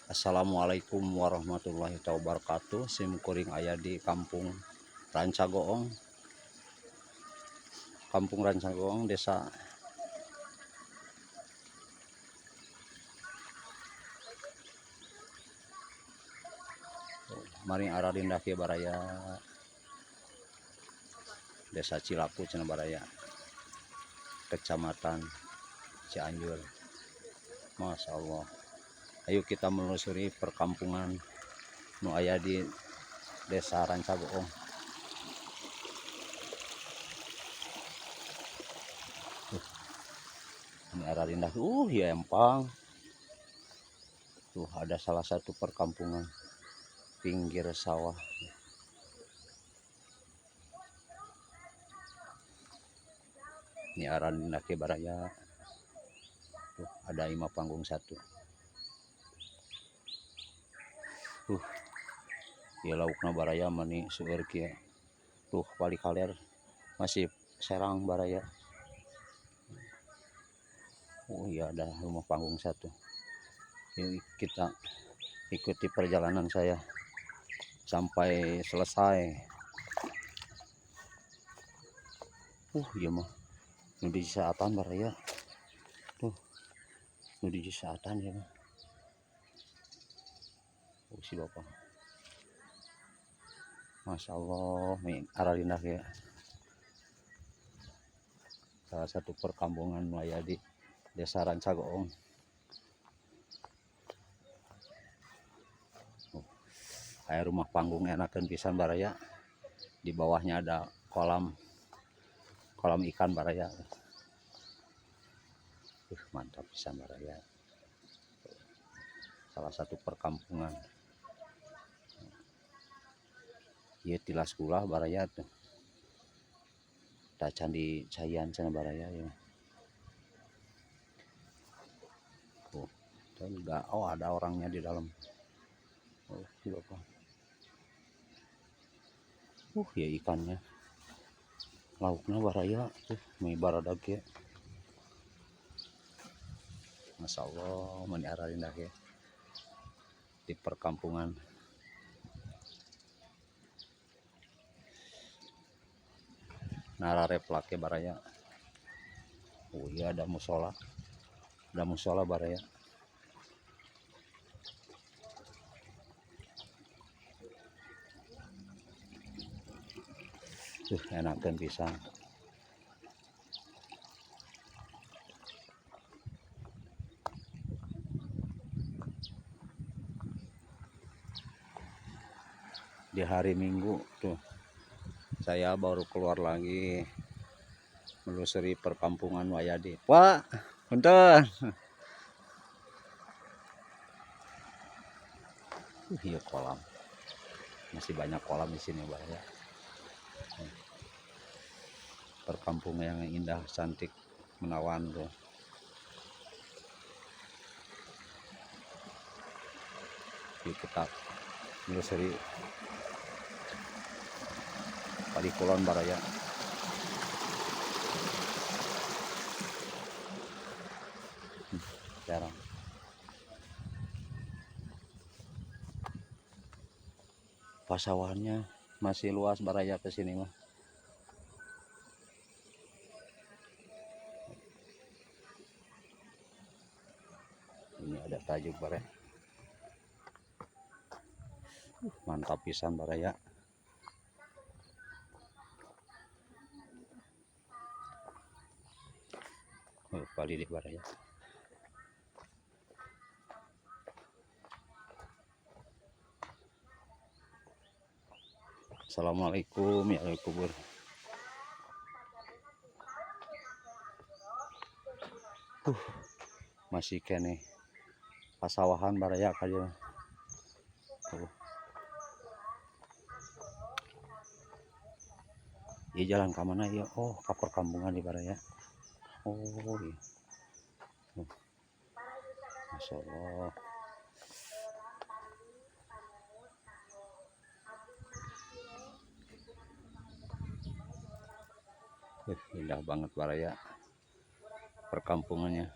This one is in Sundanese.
Assalamualaikum warahmatullahi wabarakatuh. Sim kuring aya di Kampung Rancagoong. Kampung Rancagoong, Desa Mari ararindah kieu baraya. Desa Cilaku cenah baraya. Kecamatan Cianjur. Masya Allah. Ayo kita menelusuri perkampungan nu aya di Desa Rancagoong. Ini ararindah. Ya empang. Tuh ada salah satu perkampungan pinggir sawah. Ini ararindah ke baraya. Tuh ada imah panggung satu. Ya laukna baraya mani seueur kieu. Tuh balik kaler masih serang baraya. Oh iya ada rumah panggung satu. Yuk kita ikuti perjalanan saya sampai selesai. Iya mah nu di saatan baraya. Tuh nu di saatan ya mah. Oh, si bapak. Masya Allah, ini ararindah ya. Salah satu perkampungan aya di Desa Rancagoong. Oh, aya rumah panggung enakeun pisan baraya. Di bawahnya ada kolam ikan baraya. Mantap pisan baraya. Salah satu perkampungan. Ieu tilas kula baraya tuh. Tacan di caian cenah baraya ya. Oh, enggak. Oh, ada orangnya di dalam. Oh, si bapak. Ya ikannya. Lauknya baraya tuh, mie baradag ya. Masya Allah, mani ararindah ya. Di perkampungan. Narareplak baraya. Oh iya ada musola. Ada musola baraya. Tuh enakan pisan. Di hari Minggu tuh saya baru keluar lagi menelusuri perkampungan Wayadi. Pak, punten. Iya kolam. Masih banyak kolam di sini, Pak ya. Perkampungan yang indah, cantik, menawan tuh. Yuk kita menelusuri Padi Kulon baraya. Jarang. Pasawahannya masih luas baraya ke sini mah. Ini ada tajuk baraya. Mantap pisan baraya. Oh, kali di baraya. Assalamualaikum ya kubur. Masih kene pasawahan baraya kaya. Tuh. Iya jalan ke mana ya? Oh, ke perkampungan di baraya. Oh iya. Masya Allah. Indah banget baraya perkampungannya.